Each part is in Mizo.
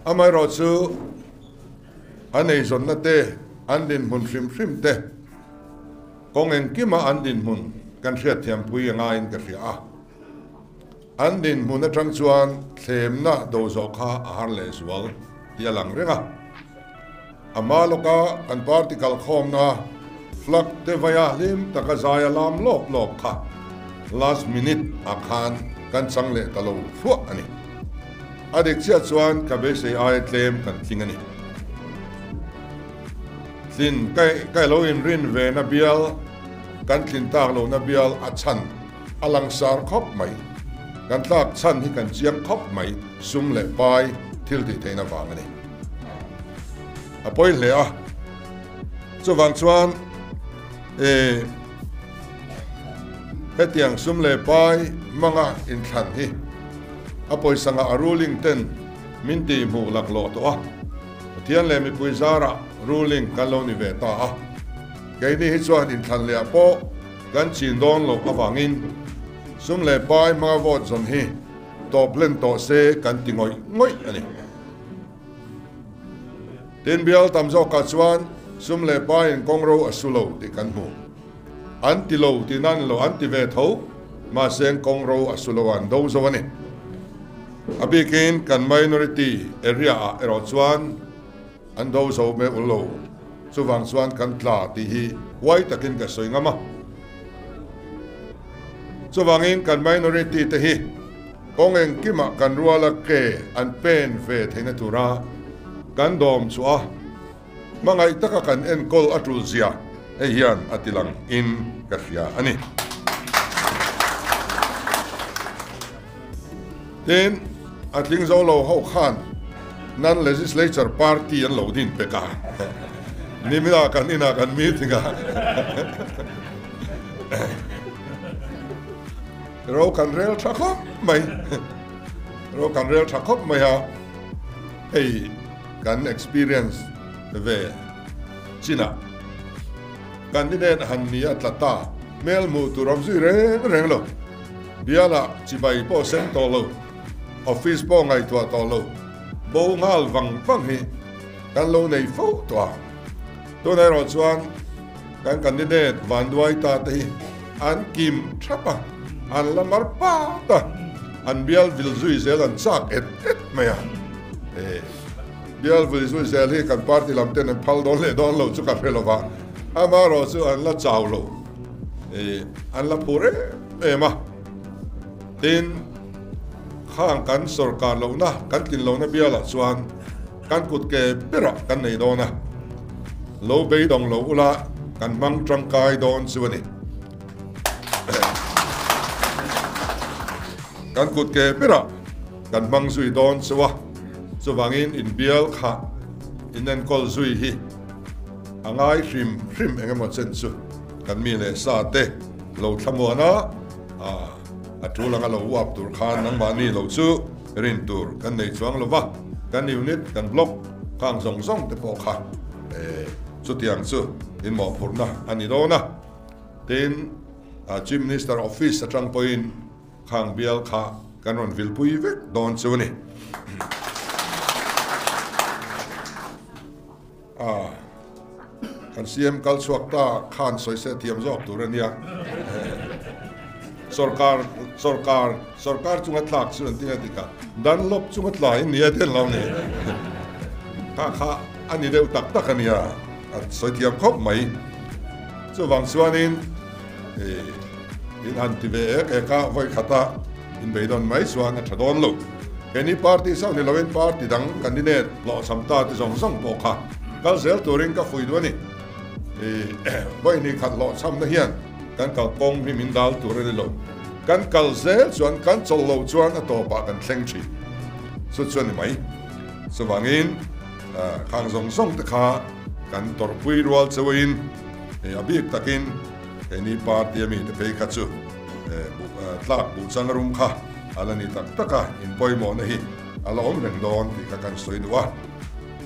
Amaherawhchu an eizawnna te, an dinhmun hrim hrim te, kawng engkima an dinhmun kan hriatthiampui a ngaiin ka hria a. An dinhmun atang chuan thlemna do zawh kha a har lehzual tih a lang reng a. A hma lawka kan party kalkhawmna flag te vaia hlim taka zai a lam lawp lawp kha last minute ah khan kan chang leh ta lo thluah a ni. A dik chiah chuan ka beisei aia tlem kan tling a ni. Tlin ka lo inrin ve na bial kan tlin tak lohna bial a chhan A langsar khawp mai. Kan tlak chhan hi kan chiang khawp mai, sum leh pai thil tih theihna vang a ni. A pawi hle a, chuvang chuan e hetiang sum leh pai hmanga inthlan hi a pawisa ngah a ruling ten min tih hmuh laklawh tawh a, Pathian leh mipui zarah ruling kan lo ni ve ta a, keini hi chuan inthlan leh ah pawh Kan chin dawn loh avangin sum leh pai hmanga vote zawn hi tawp hlen tawh se kan ti ngawih ngawih a ni. Tin, bial tam zawkah chuan sum leh paiin kawngro a su lo tih kan hmu. An ti lo tih nan lo an ti ve tho, mahse kawngro a su lo a an do zo a ni. A bikin kan minority area ah erawh chuan An do zo meuh lo. Chuvang chuan kan tla tih hi huai takin ka sawi ngam a. Chuvangin kan minority te hi kawng engkimah kan ruala ke an pen ve theihna tura kan dawm chhuah a, hmangaih taka kan enkawl a tul zia hei hian a ti lang in ka hria a ni. Tin, a tling zo lo ho khan non-legislature party an lo din pek a, nimina kan inah kan meeting a, ro kan rel tha khawp mai, ro kan rel tha khawp mai a, hei kan experience ve chinah candidate han ni a tla ta, hmel hmuh tur awm zui reng reng lo. Bialah chibai pawh sem tawh lo, office pawh ngaihtuah tawh lo, bo nghal vang vang hi kan lo nei fo tawh a. Tunah erawh chuan kan candidate vanduai ta te hi an kim thap a, an la mar pat a, an bial vil zui zel an chak et et mai a. Bial vil zui zel hi kan party lam ten an phal dawn leh dawn lo chu ka hre lo va, amaherawh chu an la chau lo. An la phur em em a, tin khang kan sorkar lohna, kan tlin lohna bialah chuan kan kut ke berah kan nei dawn a, lo beidawng lo ula kan hmang tangkai dawn chu a ni. Kan kut ke berah kan hmang zui dawn chu a, chuvangin inbial kha inenkawl zui hi a ngai hrim hrim engemaw chen chu. Kan mi leh sa te lo thlamuan a, a tul anga lo uap tur khan nangmahni lo chu rin tur kan nei chuang lo va, kan unit, kan block khang zawng zawng te pawh kha chutiang chu inmawhphurhna a ni dawn a. Tin, Chief Minister Office atang pawhin khang bial kha kan rawn vilpui vek dawn chu a ni. A, kan CM kal chhuak ta khan sawi se thiam zawk tur a nia. Sorkar, sorkar, sorkar chunga tlak chu an ti a dik a, Dunlop chunga tla in nia ten lo ni. Kha kha a ni deuh tak tak a nia, a sawi thiam khawp mai. Chuvang chuanin in han ti ve ek ek a, vawi khata inbeidawn mai chuan a tha dawn lo. Keini party chauh ni loin party dang candidate hlawhchham ta te zawng zawng pawh kha kal zel turin ka fuih duh a ni. Vawi ni khat hlawhchhamna hian kan kal kawng hi min dal tur a ni lo. Kan kal zel chuan kan chawlh loh chuan a tawpah kan thleng thin. Chu chu a ni mai. Chuvangin khang zawng zawng te kha kan tawrhpui rual chauhin a bik takin keini party ami te phei kha chu tlak buh chang rum kha A la ni tak tak a, in pawimawhna hi a la awm reng dawn tih kha kan sawi duh a.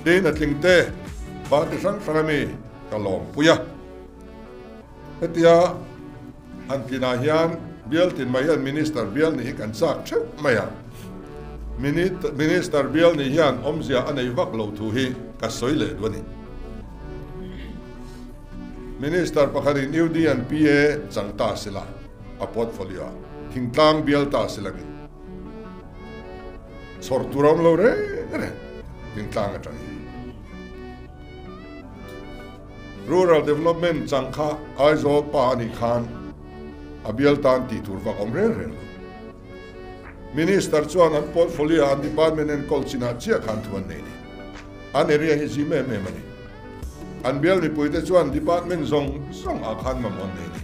Tin, a tling te party hrang hrang ami ka lawmpui a. Hetia han tlinah hian bial tin mai hian minister bial nih hi kan chak theuh mai a. Minister bial nih hian awmzia a nei vak lo thu hi ka sawi leh duh a ni. Minister pakhatin UD and PA chang ta sela a portfolio ah thingtlang bial ta selangin chhawr tur a awm lo reng reng thingtlang atangin. Rural Development chang kha Aizawl pa a nih khan a bial tan tih tur vak awm reng reng lo. Minister chuan an portfolio an department enkawl chinah chiah khan thu an nei ni. An area hi zim em em a ni. An bial mipuite chuan department zawng zawng ah khan mamawh an nei ni.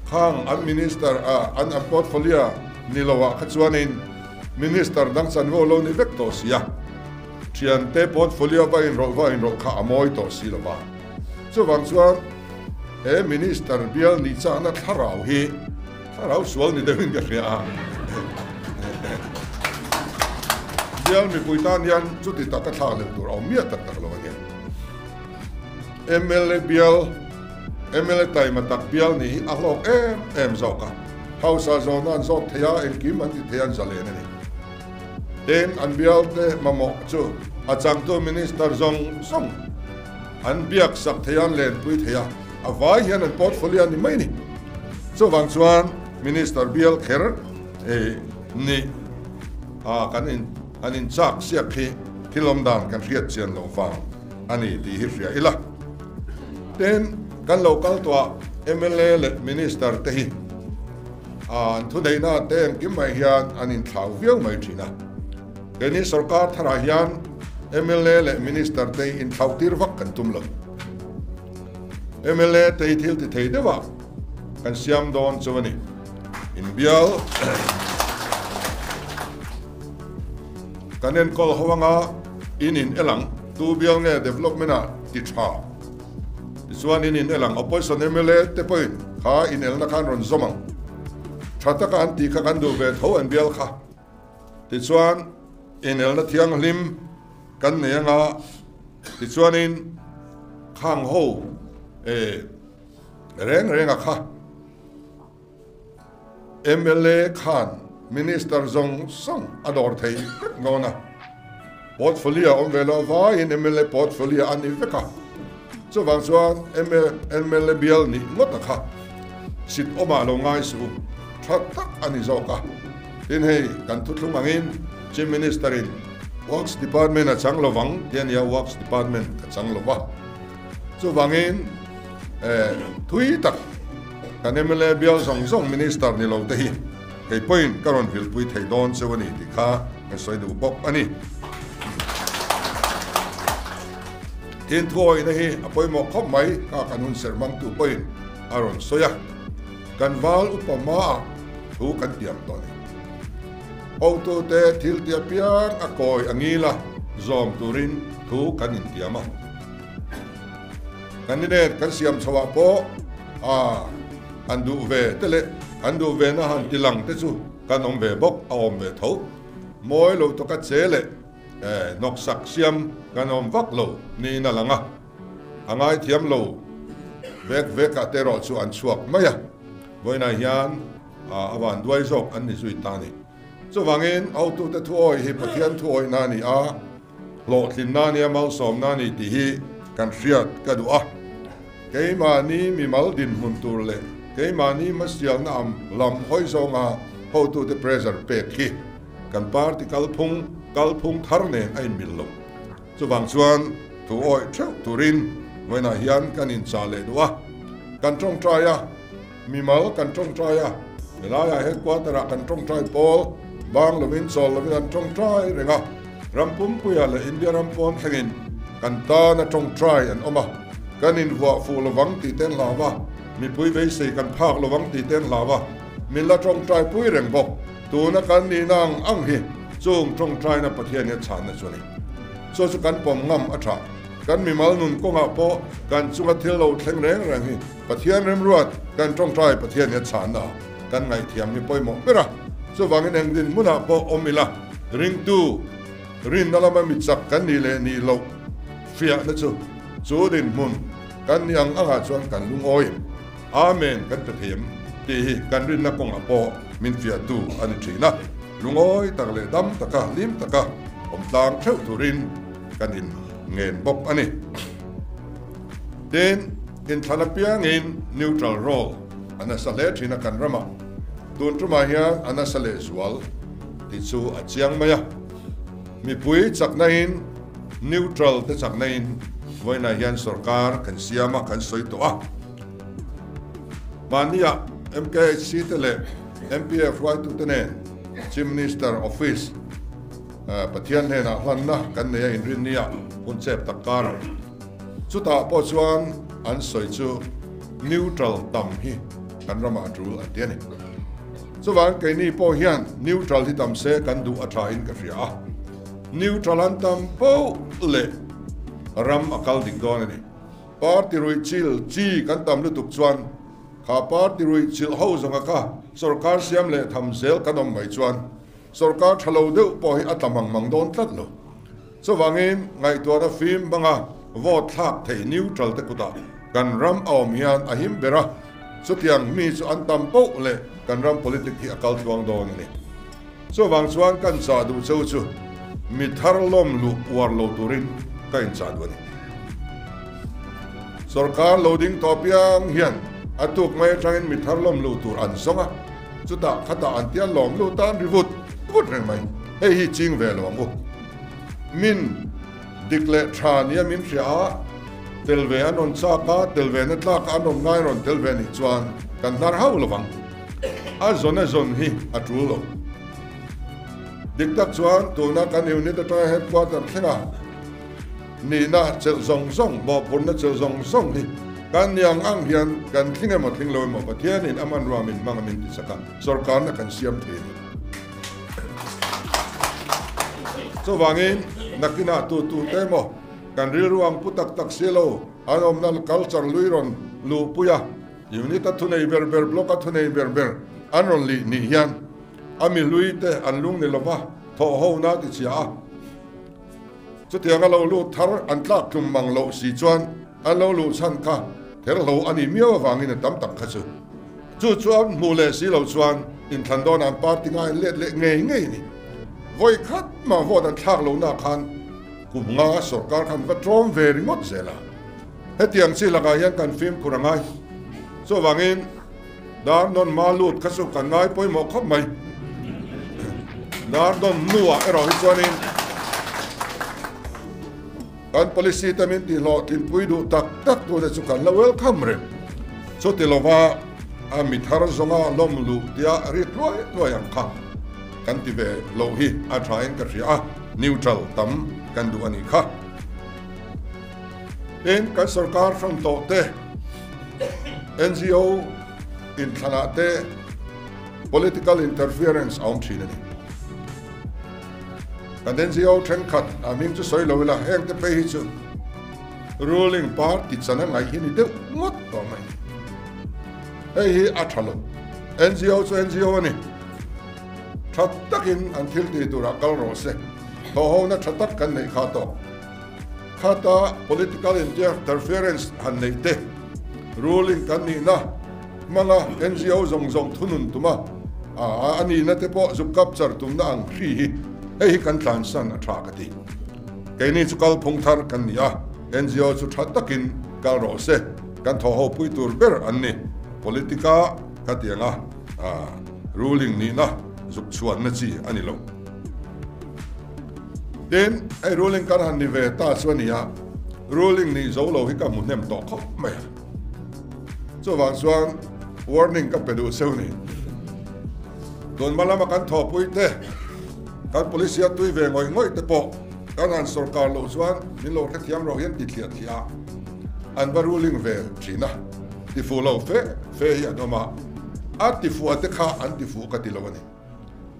Khang an minister a an an portfolio ni lo ah kha chuanin minister dang chanvo lo ni vek tawh sia. Thiante portfolio va inrawlh va inrawlh kha a mawi tawh si lo va. Chuvang chuan he minister bial nih chahna thlarau hi thlarau sual ni deuhin ka hria a. Bial mipui tan hian chuti taka thlak leh tur a awm miah tak tak lo a nia. Mla bial, mla taima tak bial nih hi a hlawk em em zawk a. Hausa zawhna an zawt thei a, engkim an ti thei a, an zalen a ni. Tin, an bialte mamawh chu a changtu Minister zawng zawng an biak sak thei a, an lenpui thei a, a vai hian an portfolio a ni mai a ni. Chuvang chuan Minister bial kher nih a kan in an inchak siak hi thil awm dan kan hriat chian loh vang a ni tih hi hria ila. Tin, kan lo kal tawh a mla leh Minister te hi An thuneihna te engkim mai hian an inthlau viau mai thin a. Keini sorkar tharah hian mla leh minister te hi inthlau tir vak kan tum lo. Mla te hi thil ti thei deuhah kan siam dawn chu a ni. Inbial kan enkawl ho anga in in el ang. Tu bial nge development ah ti tha? Tichuan in in el ang, opposition mla te pawhin kha in elna khan rawn zawm ang. Tha taka an tih kha kan duh ve tho an bial kha. Tichuan in elna thianghlim kan nei anga, tichuanin khang ho eh reng renga kha Mla khan Minister zawng zawng a dawr thei vek dawn a, portfolio awm ve loh vaiin mla portfolio a ni vek a, chuvang chuan mla bial nih ngawt a kha sit awmah lo ngai suh u, tha tak a ni zawk a. Tin hei kan thuthlung angin Chief Minister in Works Department a chang lovang ti a nia, Works Department ka chang lova, chuvangin thui tak Kan mla bial zawng zawng Minister ni lo te hi kei pawhin ka rawn vilpui thei dawn cheu a ni tih kha ka sawi duh bawk a ni. Tin thuawihna hi a pawimawh khawp mai kha kan hun serh hmangtu pawhin a rawn sawi a, kan val upa hmaah thu kan tiam tawh a ni. Hotute thil ti apiang a kawi a ngil a, zawm turin thu kan intiam a. Candidate kan siam chho ah pawh a han duh ve te leh an duh ve na han ti lang te chu kan awm ve bawk a awm ve tho. Mawi lo tawka che leh hnawksak siam kan awm vak lo niin a lang a, a ngaithiam lo vek vek ah te erawh chu an chhuak mai a, vawiinah hian a van duai zawk an ni zui ta a ni. Chuvangin hotute thuawi hi Pathian thuawihna a ni a. Hlawhtlinna nia malsawmna a ni tih hi kan hriat ka duh a. Keimahni mimal dinhmun tur leh keimahni hmasialna am lam hawi zawnga hotute pressure pek hi kan party kalphung kalphung thar nen a inmil lo. Chuvang chuan thu awih theuh turin vawiinah hian kan inchah leh duh a. Kan tawngtai a. Mimal kan tawngtai a, helaiah headquarter-ah kan tawngtai pawl, bang lovin chawl lovin an tawngtai reng a, ram pumpuiah leh India ram pawn thlengin kan tana tawngtai an awm a, kan invuah fuh lovang tih te an hlau a, mipui beisei kan phak lovang tih te an hlau a, min la tawngtai pui reng bawk. Tuna kan nihna ang ang hi chung tawngtaina Pathian hian chhanna chu a ni. Chu chu kan pawm ngam a tha. Kan mimal nun kawngah pawh kan chunga thil lo thleng reng reng hi Pathian remruat kan tawngtai Pathian hian chhanna kan ngaihthiam hi pawimawh ber a, chuvangin eng dinhmunah pawh awm ila ringtu rinna lama mi chak kan nih leh nih loh fiahna chu chu dinhmun kan nih ang angah chuan kan lungawi Amen kan pe thei em tih hi kan rinna kawngah pawh min fiahtu a ni thin a. Lungawi tak leh dam taka, hlim taka awm tlang theuh turin kan in ngen bawk a ni. Tin, inthlan apiangin neutral role a nasa hle thin a kan ramah. Tun tumah hian a nasa leh zual tih chu a chiang mai a. Mipui chaknain, neutral te chaknain vawiinah hian sorkar kan siam a, kan sawi tawh a. Mahniah MKHC te leh MPF hruaitute nen Chief Minister Office Pathian hnenah hlanna kan nei a inrinnia hun chep tak kar. Chutah pawh chuan an sawi chu neutral tam hi kan ramah a tul an ti a ni. Chuvang keini pawh hian neutral hi tam se kan duh a tha in ka hria a. Neutral an tam poh leh ram a kal dik dawn a ni. Party ruih chil chi kan tam lutuk chuan kha party ruih chilh ho zawnga kha sorkar siam leh tham zel kan awm mai chuan sorkar tha lo deuh pawh hi a tla mang mang dawn tlat lo. Chuvangin ngaihtuahna fim banga vote thlak thei neutral te kutah kan ram a awm hian a him ber a, chutiang mi chu an tam poh leh kan ram politic hi a kal tluang dawn a ni. Chuvang chuan kan chah duh cheu chu mi thar lawm luh uar lo turin ka inchah duh a ni. Sorkar lo ding tawh piang hian a tuk mai atangin mi thar lawm luh tur an zawng a, chutah khatah an tia lawm luh tan ri vut vut reng mai. Hei hi ching ve lo ang u. Min dik leh tha nia min hria a, tel ve an rawn chak a, tel ve na tlak a an rawn ngai rawn tel ve nih chuan kan hnar hauh lo vang. A zawn a zawn hi a tul lo. Dik tak chuan tuna kan unit atanga headquarter thlenga nihna chelh zawng zawng, mawhphurhna chelh zawng zawng hi kan ni ang ang hian kan tling emaw tling lo emaw Pathianin a hmanrua min hmang a min tichak a, sorkarna kan siam thei a ni. Chuvangin nakinah tu tu te emaw kan rilru ang pu tak tak si lo an awmna culture lui rawn luhpui a, Unit a thunei ber ber, block a thunei ber ber an rawn lih nih hian a mi hlui te an lung ni lova thawh ho na ti chhia a. Chutiang a lo lut thar an tlak tlum mang loh si chuan an lo luh chhan kha ther hlo a nih miau avangin a tam tak kha chu. Chu chu an hmuh leh si lo chuan inthlan dawnah an party ngai let leh ngei ngei a ni. Vawi khat mah vote an thlak lohna khan kum nga sorkar khan va tlawm ve ringawt zel a. Hetiang chi lakah hian kan fimkhur a ngai. Chuvangin dar nawn ma lut kha chu kan ngai pawimawh khawp mai. Dar nawn hnuah erawh hi chuanin kan policy te min tihhlawhtlinpui duh tak tak tute chu kan la welcome reng. Chuti lova a mi thar zawnga lawm luh tia ri tluai tluai ang kha kan ti ve loh hi a thain ka hria a, neutral tam kan duh a nih kha. Tin, kan sorkar hran tawh te, NGO inthlanah te political interference a awm thin a ni. Kan NGO thenkhat a hming chu sawi lo ila, heng te phei hi chu ruling party chan a ngaih hi ni deuh ngawt tawh mai. Hei hi a tha lo. NGO chu NGO a ni. Tha takin an thil tih turah kal rawh se. Thawhhona tha tak kan neih kha tawh. Khata political interference han neih te, ruling kan nihna hmanga NGO zawng zawng thunun tuma a nihna te pawh zuk capture tumna ang hri hi hei hi kan tlansan a tha ka ti. Keini chu kalphung thar kan ni a, NGO chu tha takin kal rawh se, kan thawhho pui tur ber an ni. Politica khatianga ruling nihna zuk chhuanna chi a ni lo. Tin, hei ruling kan han ni ve ta chu a ni a, ruling nih zo lo hi ka hmu hnem tawh khawp mai a. Chuvang chuan warning ka pe duh seu ni. Tun hma lama kan thawhpui te, kan police hian tui ve ngawih ngawih te pawh kan han sorkar loh chuan min lo hrethiam ro hian ti thliah thliah a, an va ruling ve thin a, tifuh lo fe fe hi an awm a, a tifuh a te kha an tifuh ka ti lo a ni.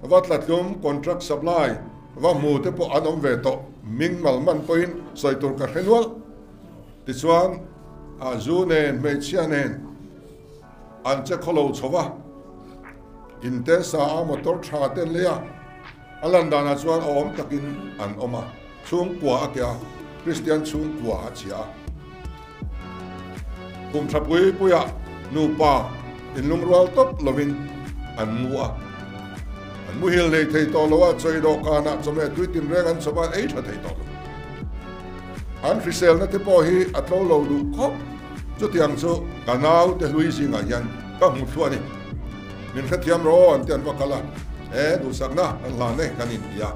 Va tlatlum contract supply va hmu te pawh an awm ve tawh, ming mal man pawhin sawi tur ka hre nual. Tichuan a zu nen hmeichhia nen an che khawlo chho va, in te sa a motor tha te an lei a, a lan danah chuan a awm takin an awm a, chhungkua a ke a, Kristian chhungkua a chhia a. Kum tha pui puiah nupa inlungrual tawp lovin an mu a. An muhil nei thei tawh lo a, chawi dawhkanah chawhmeh tui tinreng an chawp a, an ei tha thei tawh lo. An hriselna te pawh hi a tlo lo duh khawp. Chutiang chu ka naute hlui zingah hian ka hmu thluah a ni. Min hrethiam rawh an ti an va kal a, e duhsakna kan hlan e kan inti a.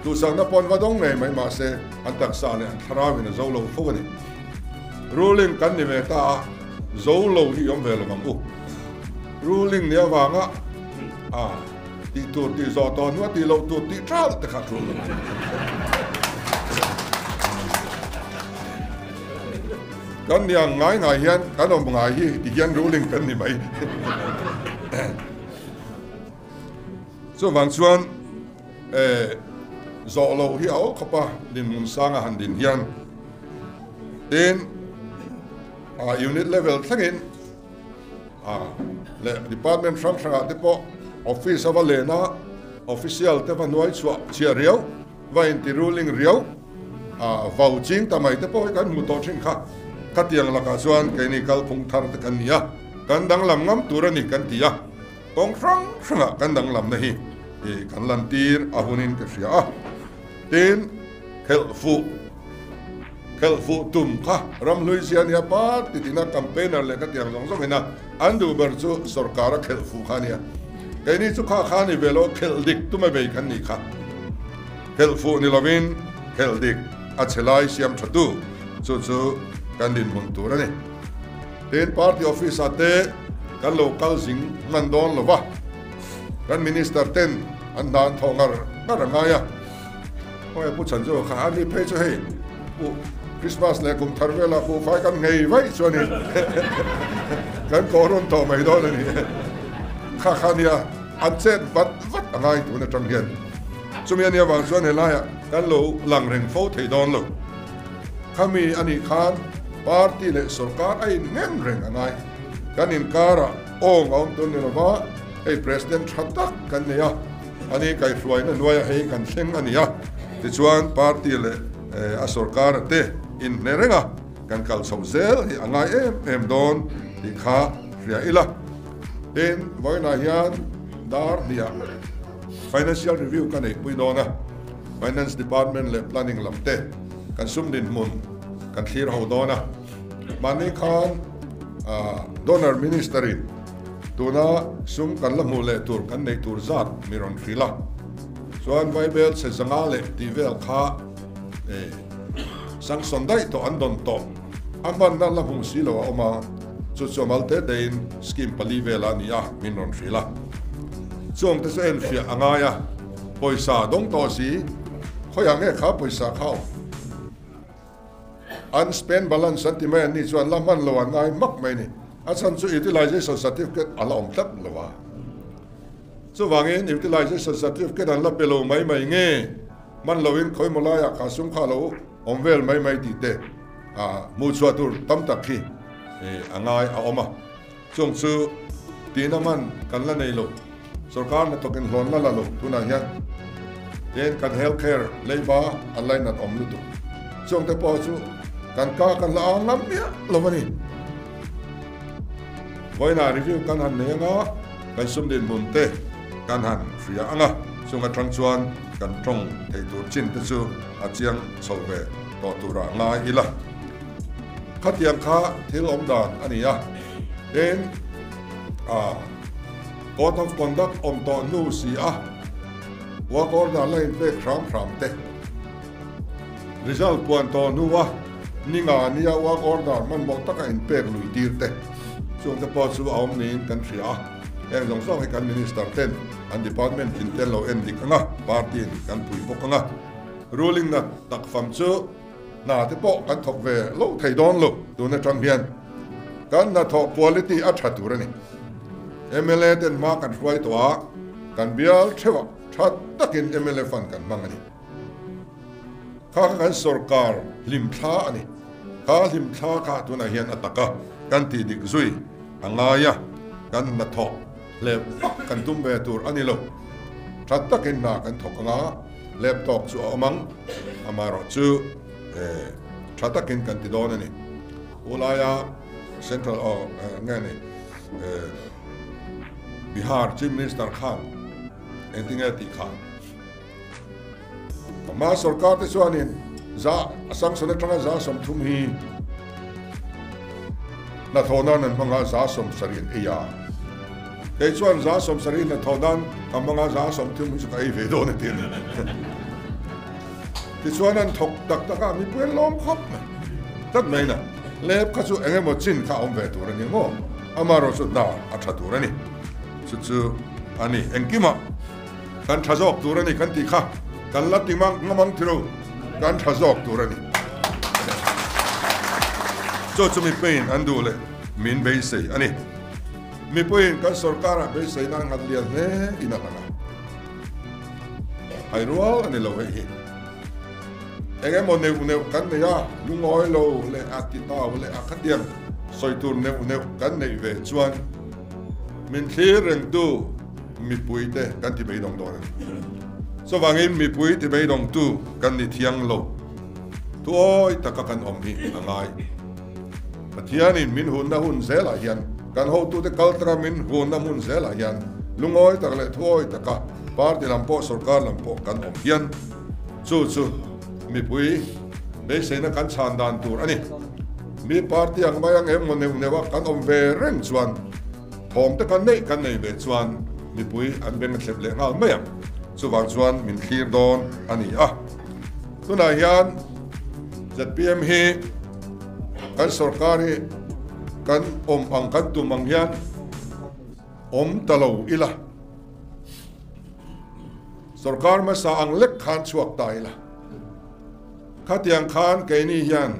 Duhsakna pawh an va dawng ngei mai mahse an taksa leh an thlarau in a zo lo fo a ni. Ruling kan ni ve ta a, zo lo hi i awm ve lo ang u. Ruling ni avanga a tih tur tih zawh tawh hnu a tih loh tur tih ṭalh te kha a ṭul lo. Kan ni ang ngai ngai hian kan awm ngai hi ti hian ruling kan ni mai. Chuvang chuan zawh loh hi a awl khawp a, dinhmun sanga han din hian tin unit level thlengin leh department hrang hrangah te pawh office a va len a, official te va hnuai chhuah chhiah riau, va inti ruling riau vau ching ta mai te pawh hi kan hmu tawh thin kha. Khatiang lakah chuan keini kalphung thar te kan ni a, kan danglam ngam tur a ni kan ti a. Kawng hrang hrangah kan danglamna hi kan lantir a hunin ka hria a, tin khelh fuh khelh fuh tum kha ramhlui zia nia party tina campaigner leh khatiang zawng zawng ina an duh ber chu sorkar a khelh fuh kha ania. Keini chu kha kha ni ve lo khelh dik tum a bei kan nih kha. Khelh fuh ni lovin khelh dik a chhe lai siam tha tu chu chu kan dinhmun tur a ni. Tin, party office ah te kan lo kal zing hman dawn lo va, kan minister ten an hna an thawh ngar ngar a ngai a. Khawnge Pu Chhanzua kha a ni phei chu hei Pu Christmas leh kum thar velah buhfai kan nghei vaih chu a ni. Kan kawh rawn tawh mai dawn a ni. Kha kha nia an chet vat vat a ngai tun atang hian. Chumi a nia vang chuan helaiah kan lo lang reng fo thei dawn lo. Khami a nih khan party leh sorkar a innghen reng a ngai. Kan inkarah awng a awm tur ni lova, hei President tha tak kan nei a, ani kaihhruaina hnuaiah hei kan thleng a ni a, tichuan party leh a sorkar a te inhne reng a, kan kal chhoh zel hi a ngai em em dawn tih kha hria ila. Tin, vawiinah hian dar hniah Financial Review ka neihpui dawn a, Finance Department leh Planning lam te kan sum dinhmun kan thlir ho dawn a. Mahni khan Donor Minister in tuna sum kan la hmuh leh tur kan neih tur zat mi rawn hrilh a. Chuan Vaibel chhe zanga leh tih vel kha sanction daih tawh an dawn tawh a hmanna la hmuh si lo a awm a, chu chu a mal te tein scheme pali vel a ni a min rawn hrilh a. Chuang te chu enfiah a ngai a. Pawisa dawng tawh si, khawiah nge kha pawisa kha awm? Unspent balance an ti mai an nih chuan la hman lo an ngai hmak mai ni. A chhan chu utilization certificate a la awm tlat lo a. Chuvangin utilization certificate an la pe lo mai mai nge, hman loin khawimaw laiah kha sum kha a lo awm vel mai mai tih te hmuh chhuah tur tam tak hi a ngai a awm a. Chung chu tihna man kan la nei lo, sorkar hnathawk inhlawn la la lo tunah hian tin kan health care leiba an lainat awm lutuk. Chung te pawh chu kan ka kan la ang ngam miah lo a ni. Vawiinah review kan han nei anga kan sum dinhmun te kan han hria anga chung atang chuan kan tawng thei tur chin te chu a chiang chho ve tawh turah ngai ila. Khatiang kha thil awm dan a ni a, tin ah Code of Conduct awm tawh hnu si a, work order la inpek hram hram te, result puan tawh hnu a ni nga nia work order hmanhmawh taka inpek lui tir te, chung te pawh chu a awm niin kan hria a, heng zawng zawng hi kan Minister ten an department tin te lo en dik ang a, party in kan pui bawk ang a, ruling na tak fam chu. Hna te pawh kan thawk ve lo thei dawn lo tun atang hian kan hnathawh quality a tha tur a ni. Mla ten hma kan hruai tawh a, kan bial theuh ah tha takin mla fund kan hmang a ni. Kha kha kan sorkar hlimthla a ni. Kha hlimthla kha tunah hian a taka kan tih dik zui a ngai a, kan hnathawh hlep vak kan tum ve tur a ni lo. Tha takin hna kan thawk anga. Laptop chu a awm ang, amaherawhchu tha takin kan ti dawn a ni. U laia Central aw nge ni Bihar Chief Minister khan Engtinge tih kha? Ama sorkar te chuanin za a sanction atanga 30% hi hnathawh nan an hmang a, 70% an ei a. Kei chuan 70% hnathawh nan ka hmang a, 30% hi chu ka ei ve dawn a ti a ni. Tichuan an thawk tak tak a, mipui an lawm khawp mai. Tlat mai na, lep kha chu eng emaw chin kha a awm ve tur a ni maw? Amaherawh chu hna a tha tur a ni. Chu chu a ni engkimah kan tha zawk tur a ni kan tih kha kan la ti mang ngam ang tiro, kan tha zawk tur a ni. Chu chu mipuiin an duh leh min beisei a ni. Mipuiin kan sorkarah beiseina an nghat lian hle in a lang a. Hai rual a ni lo hei hi. Eng emaw neuh neuh kan nei a, lungawi lo leh a ti tau leh a khatiang sawi tur neuh neuh kan neih ve chuan min thlir rengtu mipuite kan ti beidawng dawn a ni. Chuvangin mipui ti beidawngtu kan ni thiang lo. Thuawi taka kan awm hi a ngai. Pathianin min hunna hun zelah hian kan hotute kal tanga min hunna hmun zelah hian lungawi tak leh thuawi taka party lam pawh sorkar lam pawh kan awm hian chu chu mipui beiseina kan chhan dan tur a ni. Mi party ang mai ang em maw neuh neuh a kan awm ve reng chuan thawm te kan neih kan nei ve chuan mipui an beng a thlep leh nghal mai ang. Chuvang chuan min thlir dawn a ni a. Tunah hian zpm hi kan sorkar hi kan awm ang kan tum ang hian awm ta lo ila. Sorkar hmasa ang lek khan chhuak ta ila. Khatiang khan keini hian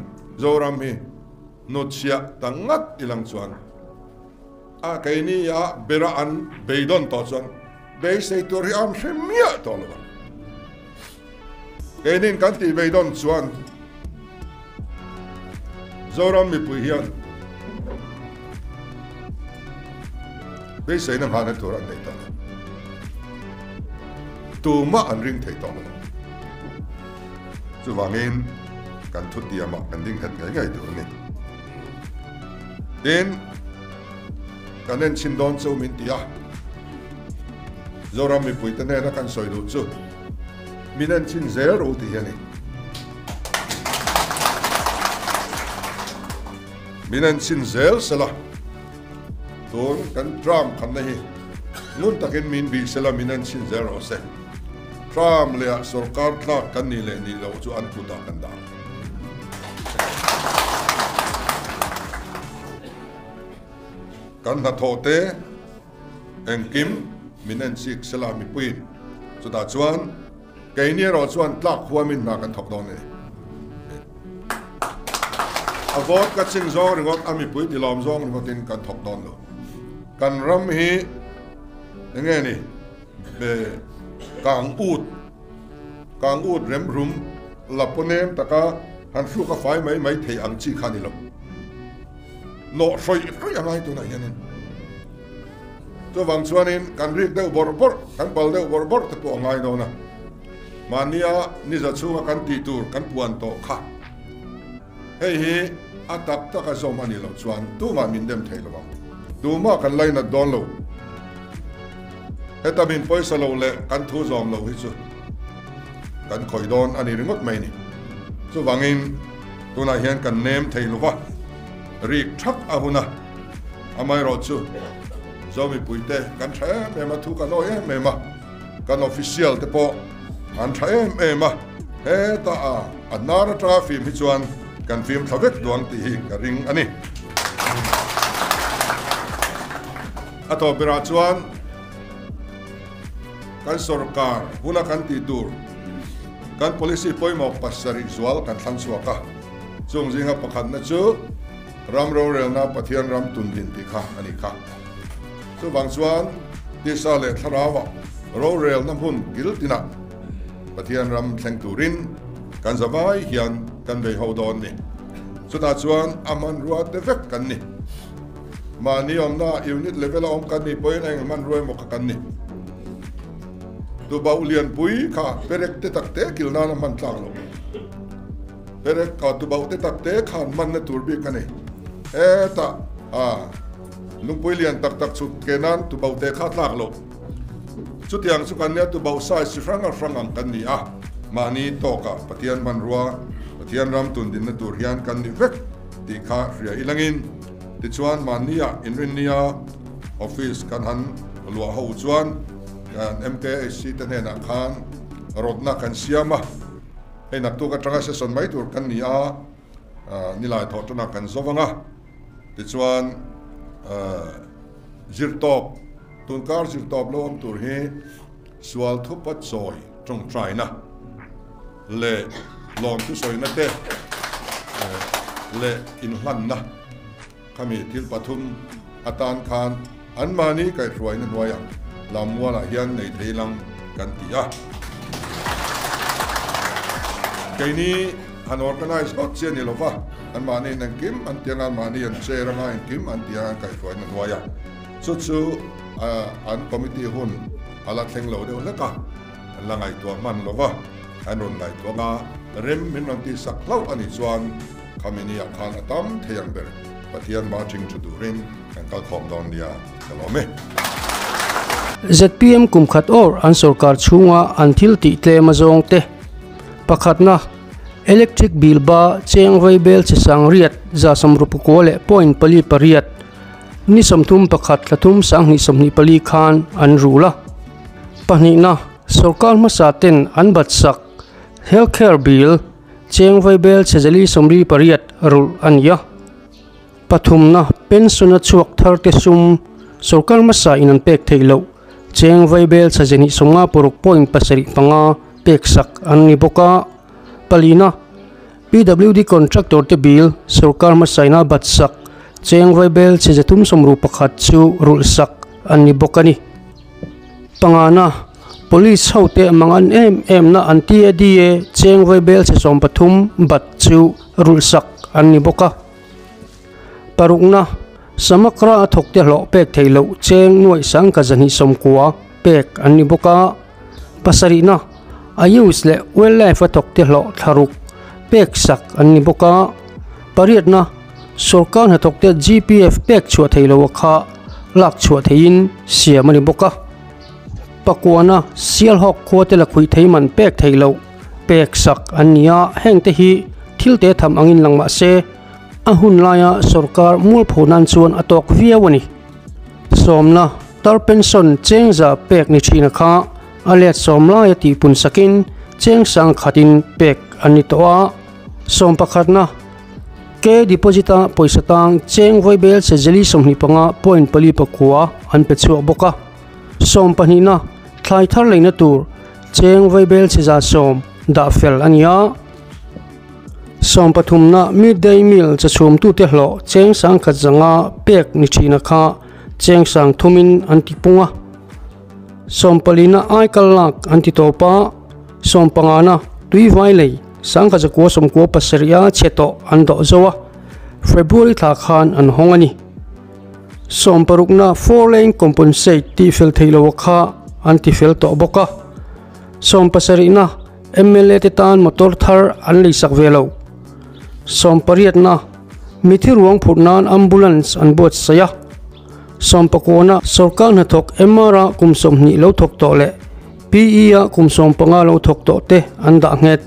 Zoram hi hnutchhiah ta ngat ilang chuan a keini a bera an beidawn tawh chuan beisei tur hi am hre miah tawh lo ang. Keinin kan tih beidawn chuan Zoram mipui hian beiseina nghahna tur an nei tawh lo. Tumah an ring thei tawh lo. Chuvangin kan thutiamah kan ding nghet ngei ngei tur a ni. Tin, kan enchhin dawn chu min ti a, Zoram mipuite hnena kan sawi duh chu min enchhin zel ro tih hi a ni. Min enchhin zel sela, tun kan tram khanna hi ngun takin min bih sela min enchhin zel rawh se. Tram leh ah sorkar tlak kan nih leh nih loh chu an kutah kan dah. Kan hnathawh te engkim min enchik sela mipuiin chutah chuan Keini erawh chuan tlak huamin hna kan thawk dawn a ni. A vote ka ching zawng ringawt, a mipui tilawm zawng ringawtin kan thawk dawn lo. Kan ram hi eng nge ni? Kang ut, kang ut rem rum la pawnem taka han hruk a fai mai mai thei ang chi kha a ni lo. Nawh hrawih hrawih a ngai tunah hianin. Chuvang chuanin kan rik deuh bawrh bawrh, kan pal deuh bawrh bawrh te pawh a ngai dawn a. Mahnia niza chhunga kan tih tur kan puan tawh kha. Hei hi a tak tak a zawm a nih loh chuan tumah min dem thei lo ang. Tumah kan lainat dawn lo. Heta min pawisa lo leh kan thu zawm lo hi chu kan khawih dawn a ni ringawt mai ni. Chuvangin tunah hian kan nem thei lo va, rik thak a hun a. Amaherawh chu Zo mipuite kan tha em em a, thu kan awi em em a, kan official te pawh an tha em em a, heta a a hnar atanga fim hi chuan kan fim thla vek duang tih hi ka ring a ni. A tawp berah chuan kan sorkar huna kan tih tur kan policy pawimawh pasarih zual kan thlang chhuak a, chung zinga pakhatna chu, Ram rorelna Pathian ram tun din tih kha a nih kha. Chuvang chuan tisa leh thlarauah rorelna hmun kil tinah Pathian ram thleng turin kan zavai hian kan vei ho dawn ni. Chutah chuan a hmanrua te vek kan ni. Mahni awmna unit level a awm kan nih pawhin a eng hmanrua emaw kha kan ni. Tubauh lianpui kha perek te tak te kil nan a hman tlak loh. Perek ka tubauh te tak te khan manna tur bik a ni. Hetah a lungpui lian tak tak chhut ke nan tubauh te kha tlak loh. Chutiang chu kan nia tubauh size chi hrang hrang ang kan ni a, mahni tawkah Pathian hmanrua, Pathian ram tundinna tur hian kan ni vek tih kha hria ilangin tichuan mahnia inrinnia office kan han luah ho chuan kan MKHC te hnenah khan rawtna kan siam a, hei naktuk atanga session mai tur kan ni a, nilai thawh tana kan zo vang a, tichuan zirtawp tunkar zirtawp lo awm tur hi sual thupa chawi tawngtaina leh lawmthu sawina te leh inhlanna khami thil pathum atan khan anmahni kaihhruaina hnuaiah Lammualah hian nei thei lang kan ti a. Keini han organize ngawt chi a ni lova, anmahni in engkim an ti anga, anmahni an chair anga engkim an ti anga an kaihhruaina hnuaiah. Chu chu an committee hun a la thleng lo deuh hlek a, an la ngaihtuah hman lova, an rawn ngaihtuah anga rem min rawn tihsak hlauh a nih chuan khami ni ah khan a tam thei ang ber Pathian marching thu turin kan kal khawm dawn nia ka lawm e. Zpm kum khat awr an sorkar chhunga an thil tih tlem a zawng te. Pakhatna, Electric bill ba cheng vei bel che sang riat za 64 leh point 4 8 ni 31 thla thum 2024 khan an rul a. Pahnihna, Sorkar hmasa ten an bat sak Healthcare bill cheng vei bel che zali 38 rulh a ni a. Pathumna, Pension a chhuak thar te sum sorkar hmasa in an pek theih loh cheng vei bel che zahnih 56 point 7 5 pek sak an ni bawk a. Palina, PWD contractor te bill sorkar hmasa in a bat sak cheng vei bel che 361 chu rulh sak an ni bawk a ni. Pangana, Police ho te mang an em em na an TADA cheng vei bel che 13 bat chu rulh sak an ni bawk a. Parukna, Samakra a thawk te hlawh pek thei loh cheng nuaih sang ka zahnih 90 pek an ni bawk a. Pasarihna, Ayush leh Wildlife a thawk te hlawh thlaruk pek sak an ni bawk a. Pariatna, Sorkar hnathawk te GPF pek chhuah thei lo a kha lak chhuah theiin siam a ni bawk a. Pakuana, Sialhawk khua te la khuih thei man pek thei loh pek sak an ni a, heng te hi thil te tham angin lang mah se a hun laia sorkar mualpho nan chuan a tawk viau a ni. Sawmna, Tar pension cheng za pek ni thin a kha a let sawm laia tihpun sakin cheng sang khatin pek an ni tawh a. Sawm pakhatna, K deposit a pawisa tang cheng vawi bel che zeli 25 point 4 9 an pe chhuak bawk a. Sawm pahnihna, Thlai thar leina tur cheng vawi bel che za 10 dah fel a ni a. Sawm pathumna, Midday meal che chhum tu te hlawh cheng sang khat zanga pek ni thin a kha cheng sang thumin an ti pung a. Sawm palina, Ai kal lak an ti tawp a. Sawm pangana, Tui vai lei sang khat zakua 97 a chhe tawh an dawh zo a, February thla khan an hawng a ni. Sawm parukna, Four lane compensate tih fel thei lo a kha an ti fel tawh bawk a. Sawm pasarihna, MLA te tan motor thar an lei sak ve lo. Sawm pariatna, Mithi ruang phurh nan ambulance an buat saih a. Sawm pakuana, Sorkar hnathawk MR a kum 20 lo thawk tawh leh PE a kum 15 lo thawk tawh te an dah nghet.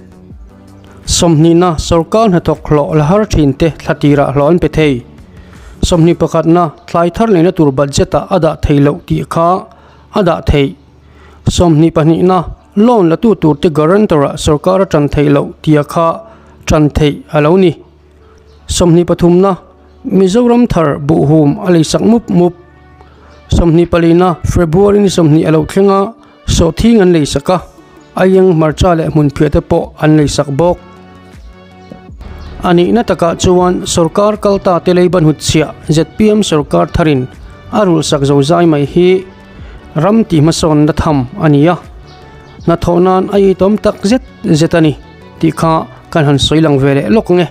Sawmhnihna, Sorkar hnathawk hlawh la har thin te thla tirah hlawh an pe thei. 21na, Thlai thar leina tur budget ah a dah thei loh tih kha a dah theih. 22na, Loan la tu tur te guarantor ah sorkar a tan theih loh tia kha tan theih a lo ni. 23na, Mizoram thar buhhum a lei sak mup mup. 24na, February ni 20 a lo thleng a, sawhthing an lei sak a, aieng hmarcha leh hmunphiah te pawh an lei sak bawk. A nihna takah chuan sorkar kalta te lei ban hut chhiah ZPM sorkar tharin a rulh sak zo zai mai hi ram tih hmasawnna tham a ni a, hnathawh nan a itawm tak zet zet a ni tih kha kan han sawi lang ve leh lawk nge.